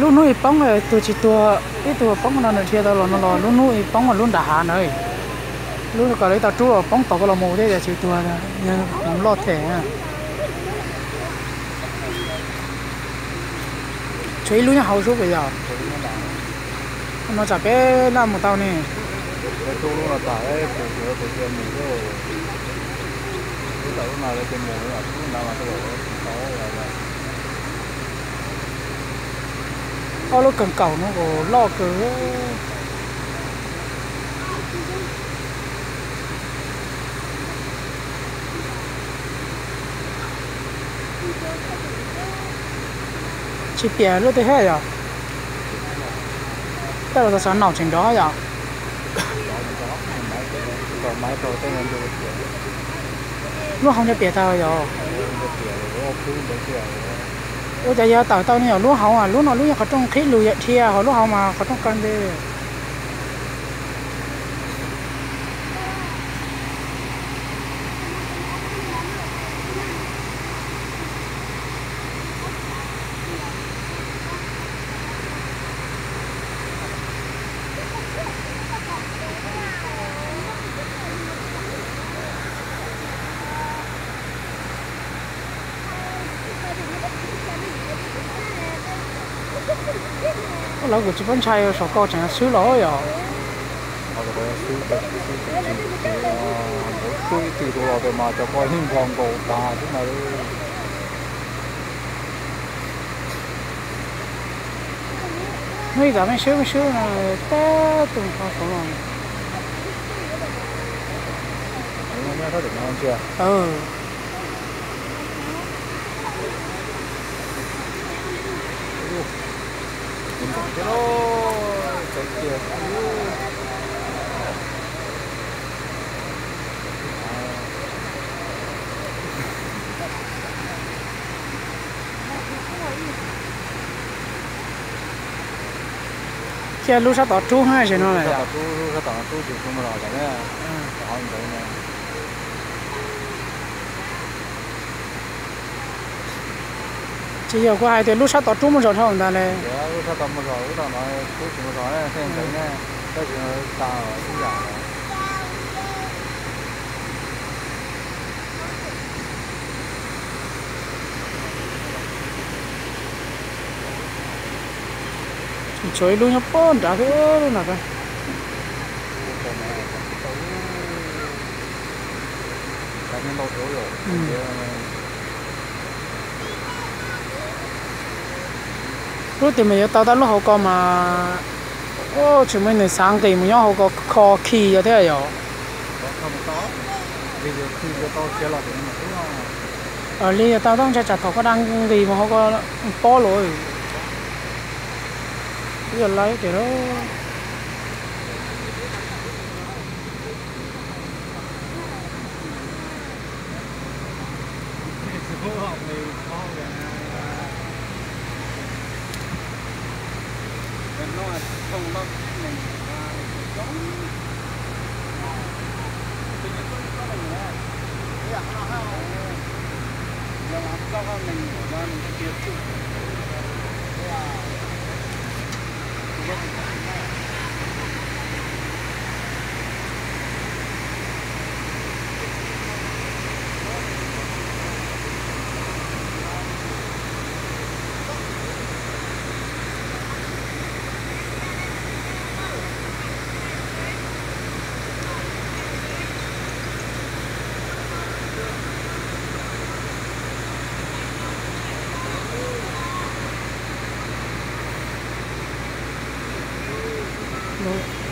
Lub hnub ib poob tuag tsis tuag, ib tug poob no nws dhia tau los no los lub hnub ib poob lub nram hav na. Lub kom li tau rub los poob tod ko los mus thiab tsis tuag, loj them. Tshuav ib lub nyob hauv sub pem yom. No tsam peb laj mus tau ne. Ob lub kawg kaum no kuj loj kawg. Tsis piam lub twg thiab yom. Tej los xav xav naum tseem nrov yom. Lub hauv nyob piam tag yom. Ua cas yog tawm tau ne yom, lub hauv, lub no lub yog qhov rooj qhib lug yam dhia, ho lub hauv mas qhov rooj kaw nte. Lawv kuj tsis paub ntshai saum ko tseem swb los yom. Xwb ib tug los tus mas cov ko yeej npog nkaus tas xwb na. Hnub ib txawm me swb me swb no, teb tus nrho saud los. Cia lub sab tod rub na, tam sim no lawm. Lub sab tod rub tsis tshua mus zog lawm na. Tsis yog kuv hais tias lub sab tod rub muaj zog dhau ntag li. Lub sab tod muaj zog, lub tod no rub tsis muaj zog, thiaj nkawd ne, tab sis tas ib yam. Tshuav ib lub nyob pob nrad thiab lub no. Lub twg mas yuav tau tau lub hauv ko mas, tsis muaj neeg xav nqis mus nyob hauv ko kho khi yog thiab yom. Li yuav tau tau ntshai tsam thaum koj dag nqis mus hauv ko pob lawm. Twb yog laib tiag lawm. Ntau.